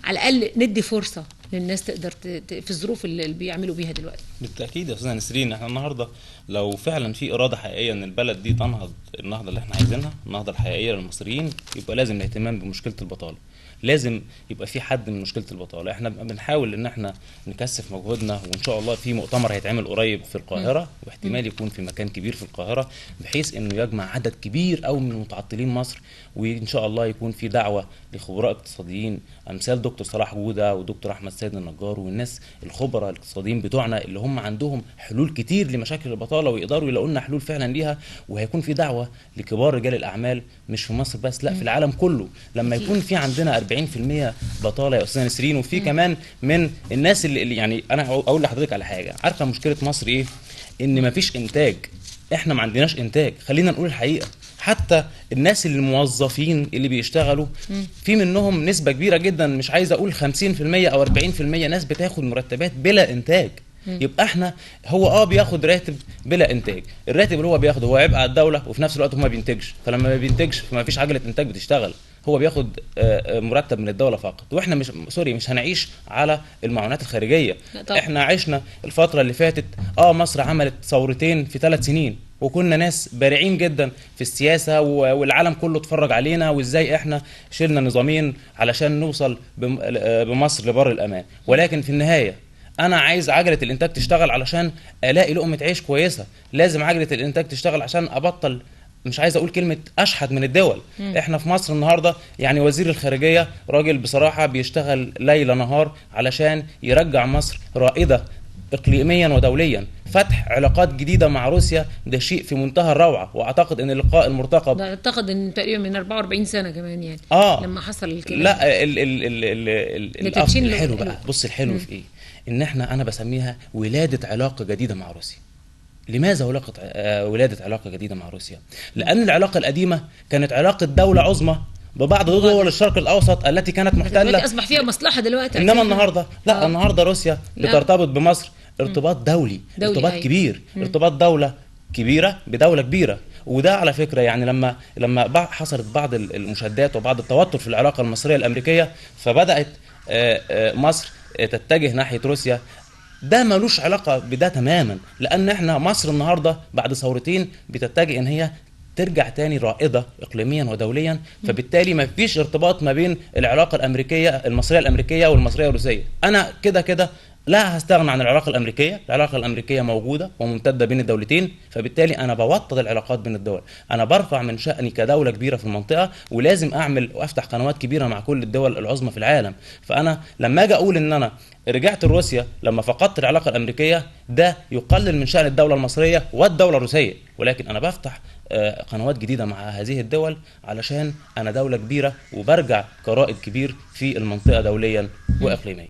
على الاقل ندي فرصة للناس تقدر في الظروف اللي بيعملوا بيها دلوقتي. بالتاكيد يا استاذه نسرين، احنا النهارده لو فعلا في اراده حقيقية ان البلد دي تنهض النهضة اللي احنا عايزينها، النهضة الحقيقية للمصريين، يبقى لازم الاهتمام بمشكلة البطالة. لازم يبقى في حد من مشكلة البطالة. احنا بنحاول ان احنا نكثف مجهودنا، وان شاء الله في مؤتمر هيتعمل قريب في القاهرة، واحتمال يكون في مكان كبير في القاهرة، بحيث انه يجمع عدد كبير قوي من متعطلين مصر، وان شاء الله يكون في دعوه لخبراء اقتصاديين امثال دكتور صلاح جوده ودكتور احمد سيد النجار والناس الخبراء الاقتصاديين بتوعنا اللي هم عندهم حلول كتير لمشاكل البطالة ويقدروا يلاقوا لنا حلول فعلا ليها. وهيكون في دعوه لكبار رجال الاعمال مش في مصر بس، لا في العالم كله. لما يكون في عندنا 40% بطاله يا استاذه نسرين، وفي كمان من الناس اللي يعني انا اقول لحضرتك على حاجة، عارفه مشكلة مصر ايه؟ ان مفيش انتاج. احنا ما عندناش انتاج، خلينا نقول الحقيقة. حتى الناس اللي الموظفين اللي بيشتغلوا في منهم نسبه كبيرة جدا، مش عايز اقول 50% او 40% ناس بتاخد مرتبات بلا انتاج. يبقى احنا هو بياخد راتب بلا انتاج، الراتب اللي هو بياخده هو عبء على الدولة، وفي نفس الوقت هو ما بينتجش. فلما ما بينتجش فما فيش عجله انتاج بتشتغل، هو بياخد مرتب من الدولة فقط. واحنا مش مش هنعيش على المعونات الخارجية. احنا عشنا الفترة اللي فاتت، مصر عملت ثورتين في 3 سنين، وكنا ناس بارعين جدا في السياسة، والعالم كله اتفرج علينا وازاي احنا شلنا نظامين علشان نوصل بمصر لبر الامان. ولكن في النهاية انا عايز عجله الانتاج تشتغل علشان الاقي لقمة عيش كويسة. لازم عجله الانتاج تشتغل عشان ابطل، مش عايز اقول كلمة اشحت من الدول. احنا في مصر النهارده يعني وزير الخارجية راجل بصراحة بيشتغل ليل نهار علشان يرجع مصر رائدة اقليميا ودوليا. فتح علاقات جديدة مع روسيا ده شيء في منتهى الروعة، واعتقد ان اللقاء المرتقب، اعتقد ان تقريبا من 44 سنة كمان يعني لما حصل الكلام. لا ال ال ال ال الحلو بقى، بص الحلو في ايه؟ ان احنا انا بسميها ولاده علاقة جديدة مع روسيا. لماذا ولاده علاقة جديدة مع روسيا؟ لان العلاقة القديمة كانت علاقة دولة عظمى ببعض دول الشرق الاوسط التي كانت محتلة، اصبح فيها مصلحة دلوقتي. انما النهارده لا، النهارده روسيا بترتبط بمصر ارتباط دولي، ارتباط كبير، ارتباط دولة كبيرة بدولة كبيرة. وده على فكرة يعني لما حصلت بعض المشادات وبعض التوتر في العلاقة المصرية الامريكية، فبدات مصر تتجه ناحية روسيا. ده ملوش علاقة بده تماما، لان احنا مصر النهارده بعد ثورتين بتتجه ان هي ترجع تاني رائدة اقليميا ودوليا، فبالتالي ما فيش ارتباط ما بين العلاقة الامريكية المصرية الامريكية والمصريه الروسية. انا كده كده لا هستغنى عن العلاقة الامريكية، العلاقة الامريكية موجودة وممتده بين الدولتين، فبالتالي انا بوطد العلاقات بين الدول، انا برفع من شأني كدولة كبيرة في المنطقة، ولازم اعمل وافتح قنوات كبيرة مع كل الدول العظمى في العالم. فانا لما اجي اقول ان انا رجعت لروسيا لما فقدت العلاقة الامريكية، ده يقلل من شأن الدولة المصرية والدولة الروسية، ولكن انا بفتح قنوات جديدة مع هذه الدول علشان انا دولة كبيرة وبرجع كرائد كبير في المنطقة دوليا واقليميا.